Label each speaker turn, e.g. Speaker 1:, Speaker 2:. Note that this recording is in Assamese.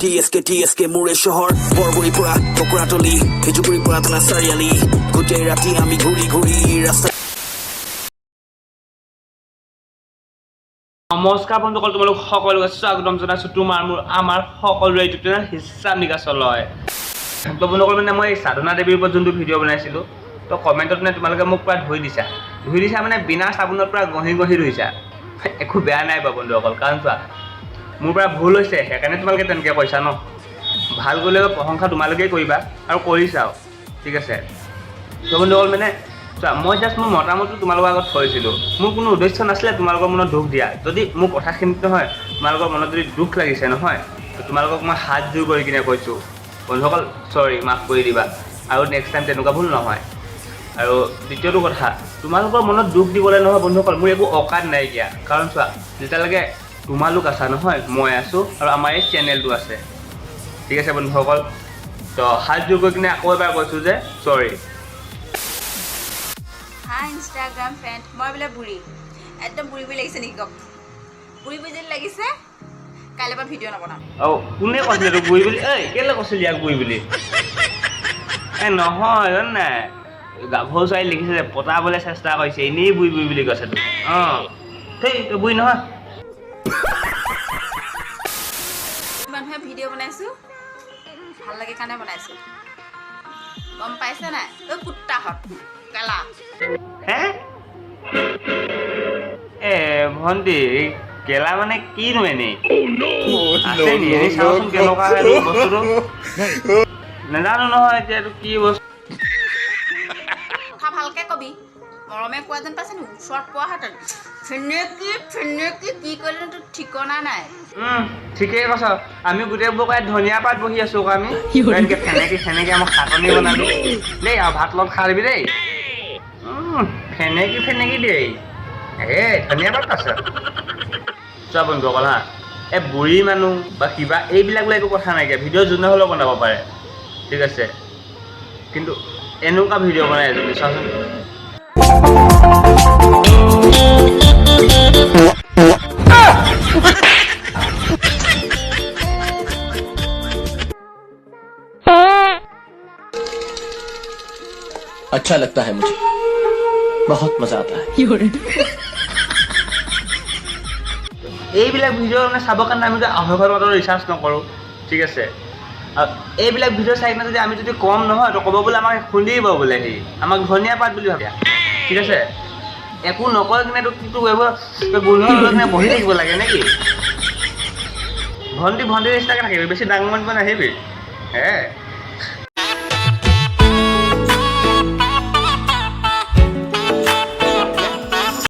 Speaker 1: টিএছকে টিএছকে মোৰে চহৰ, বৰগুৰিৰ পৰা টুকুৰাতলি, সিজুগুৰিৰ পৰা থানা চাৰিআলি, গোটেই ৰাতি আমি ঘূৰি ঘূৰি ৰাস্তা।
Speaker 2: নমস্কাৰ বন্ধুসকল, তোমালোক সকলোকে স্বাগতম জনাইছোঁ তোমাৰ মোৰ আমাৰ সকলোৰে ইউটিউব চেনেল হিচাপ নিকাচলৈ। তো বন্ধুসকল, মানে মই এই সাধনা দেৱীৰ ওপৰত যোনটো ভিডিঅ' বনাইছিলোঁ, তো কমেণ্টত মানে তোমালোকে মোক পূৰা ধুই দিছা, ধুই দিছা, মানে বিনা চাবোনত পূৰা ঘঁহি ঘঁহি ধুইছা। একো বেয়া নাই বাৰু বন্ধুসকল, কাৰণ চোৱা, মোৰ পৰা ভুল হৈছে, সেইকাৰণে তোমালোকে তেনেকৈ কৈছা ন। ভাল গ'লে প্ৰশংসা তোমালোকেই কৰিবা আৰু কৰিছাও, ঠিক আছে। তো বন্ধুসকল, মানে চোৱা, মই জাষ্ট মোৰ মতামতটো তোমালোকৰ আগত থৈছিলোঁ। মোৰ কোনো উদ্দেশ্য নাছিলে তোমালোকৰ মনত দুখ দিয়া। যদি মোৰ কথাখিনিত নহয় তোমালোকৰ মনত যদি দুখ লাগিছে নহয়, তো তোমালোকক মই হাত জোৰ কৰি কিনে কৈছোঁ বন্ধুসকল, চৰি, মাফ কৰি দিবা আৰু নেক্সট টাইম তেনেকুৱা ভুল নহয়। আৰু দ্বিতীয়টো কথা, তোমালোকৰ মনত দুখ দিবলৈ নহয় বন্ধুসকল, মোৰ একো অকাত নাইকিয়া। কাৰণ চোৱা, যেতিয়ালৈকে তোমালোক আছা নহয়, মই আছোঁ আৰু আমাৰ এই চেনেলটো আছে, ঠিক আছে বন্ধুসকল। তো হাত জোৰ কৰি কিনে আকৌ এবাৰ কৈছোঁ যে চৰি।
Speaker 3: হাই ইনষ্টাগ্ৰাম ফ্ৰেণ্ড, মই বোলে বুঢ়ী, একদম বুঢ়ী বুঢ়ী লাগিছে নেকি কওক? বুঢ়ী বুঢ়ী যদি লাগিছে, কাইলৈ পৰা ভিডিঅ' নবনাম।
Speaker 2: অঁ, কোনে কৈছিলে তোক বুঢ়ী বুলি? ঐ, কেলৈ কৈছিলি ইয়াক বুঢ়ী বুলি? এ নহয়, জান নাই, গাভৰু ছোৱালী লিখিছে যে পতাবলৈ চেষ্টা কৰিছে, এনেই বুঢ়ী বুঢ়ী বুলি কৈছে তোক। অঁ, থেই, তই বুঢ়ী নহয়।
Speaker 3: মানুহে ভিডিঅ' বনাইছোঁ ভাল লাগে কাৰণে বনাইছোঁ, গম পাইছে নাই? ঐ কুত্তাহঁত কেলা।
Speaker 2: হে, এ ভণ্টি, এই কেলা মানে কিনো? এনেই আছে নি? এনেই চাওঁচোন কেনেকুৱা হয় এইটো বস্তুটো। নাজানো নহয় এতিয়া এইটো কি বস্তু।
Speaker 3: কথা ভালকে কবি। মৰমে কোৱা যেন পাইছে নি? ওচৰত পোৱাহেঁতেন ফেনেকি ফেনেকি কি কৰিলে তোৰ ঠিকনা নাই।
Speaker 2: ঠিকেই কৈছ। আমি গোটেইবোৰ ইয়াত ধনিয়া পাত বহি আছো আকৌ। আমি এনেকে ফেনেকি ফেনেকি আমাক চাটনি বনাবি দেই আৰু ভাত লগত খাই দিবি দেই। ফেনেকি ফেনেকি দেই। এ ধনিয়া পাত আছে। চোৱা বন্ধুসকল, হা, এই বুঢ়ী মানুহ বা কিবা এইবিলাক বোলে একো কথা নাইকিয়া, ভিডিঅ' যোনে হ'লেও বনাব পাৰে, ঠিক আছে। কিন্তু এনেকুৱা ভিডিঅ' বনাই এজনী, চোৱাচোন।
Speaker 4: अच्छा लगता है मुझे, बहुत मजा आता है।
Speaker 2: এইবিলাক ভিডিঅ' মানে চাবৰ কাৰণে আমি 250 টকাটো ৰিচাৰ্জ নকৰোঁ, ঠিক আছে। আৰু এইবিলাক ভিডিঅ' চাই কিনে যদি আমি যদি কম নহয়, তো ক'ব বোলে আমাক খুন্দিব বোলে, সি আমাক ধনিয়া পাত বুলি ভাবে, ঠিক আছে। একো নকয় কিনে তোক কিটো কৰিব, গোন্ধ লৈ কিনে বহি থাকিব লাগে নেকি? ভণ্টি ভণ্টিৰ নিচিনাকৈ থাকিবি, বেছি ডাঙৰ মাতিব নাহিবি হে।